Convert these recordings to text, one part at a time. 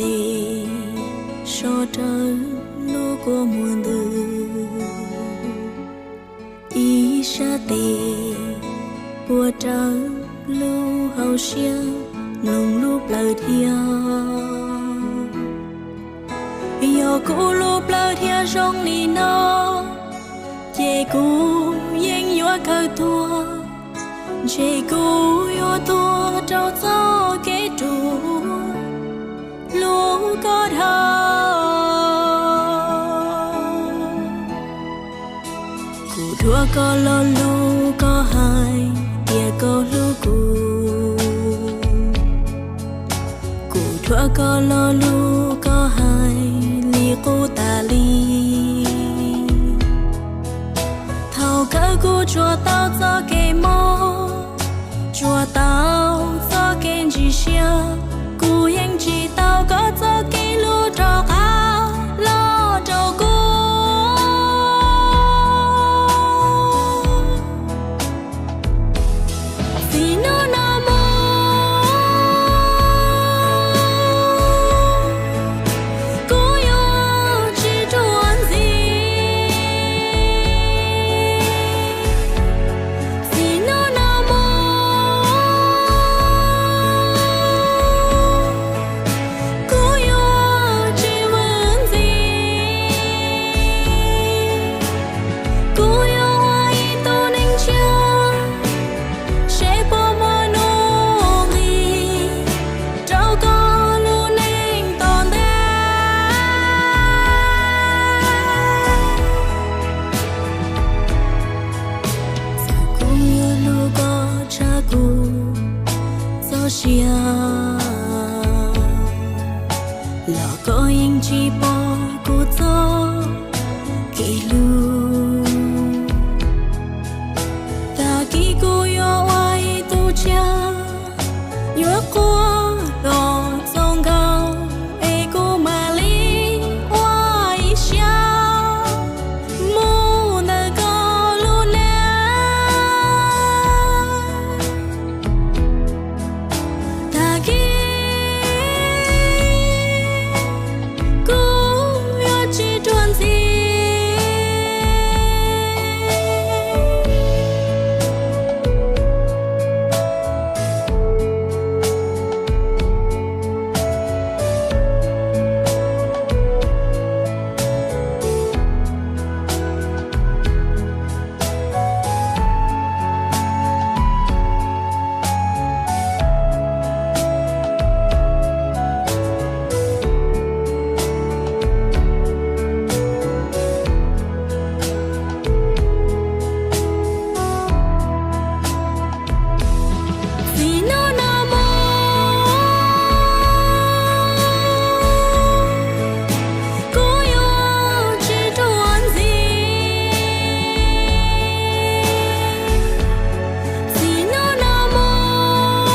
tes so rawv lub kua muag ntws, ib sab tes puag rawv lub hauv siab mloog lub plawv dhia. Yog kuv lub plawv dhia zoo li no, ces kuv yeej yuav kawg tuag, ntshe kuv yuav tuag rau txoj kev ruam hlub koj dhau. Kuv dhuav koj lo lus koj hais tias koj hlub kuv. Kuv dhuav koj lo lus koj hais li qub tas li. Thaum kawg kuv tsuas tau txoj kev mob, tsuas tau txoj kev ntsim siab, kuv yeej tsis tau koj txoj kev hlub rov qab los rau kuv. Txij hnub no mus, kuv yuav tsis ruam ntxiag. Txij hnub no mus, kuv yuav tsis vwm ntxiv. Kuv yuav ua ib tug neeg tshiab, seb puas muaj nuj nqis rau koj lub neej tom ntej. Txawm kuv yuav hlub koj tshaj kuv txoj sia, los koj yeej tsis pom kuv txoj kev hlub. Tag kis kuv yuav ua ib tug tsiaj, yuav quaj kom txaus nkaus, es kuv mam li ua ib siab mus ntawm koj lub neej. Tag kis kuv yuav tsis ruam ntxiag. Txij hnub no mus, kuv yuav tsis ruam ntxiag. Txij hnub no mus,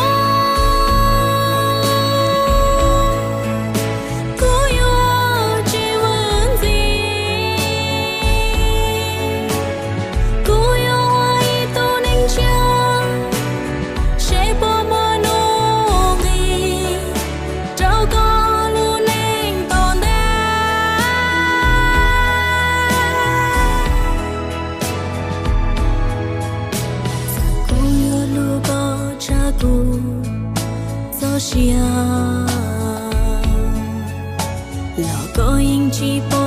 kuv yuav tsis vwm ntxiag. Kuv yuav ua ib tug neeg tshiab, seb puas muaj nuj nqis rau koj lub neej tom ntej. Txawm kuv yuav hlub koj tshaj kuv txoj sia, los koj yeej tsis pom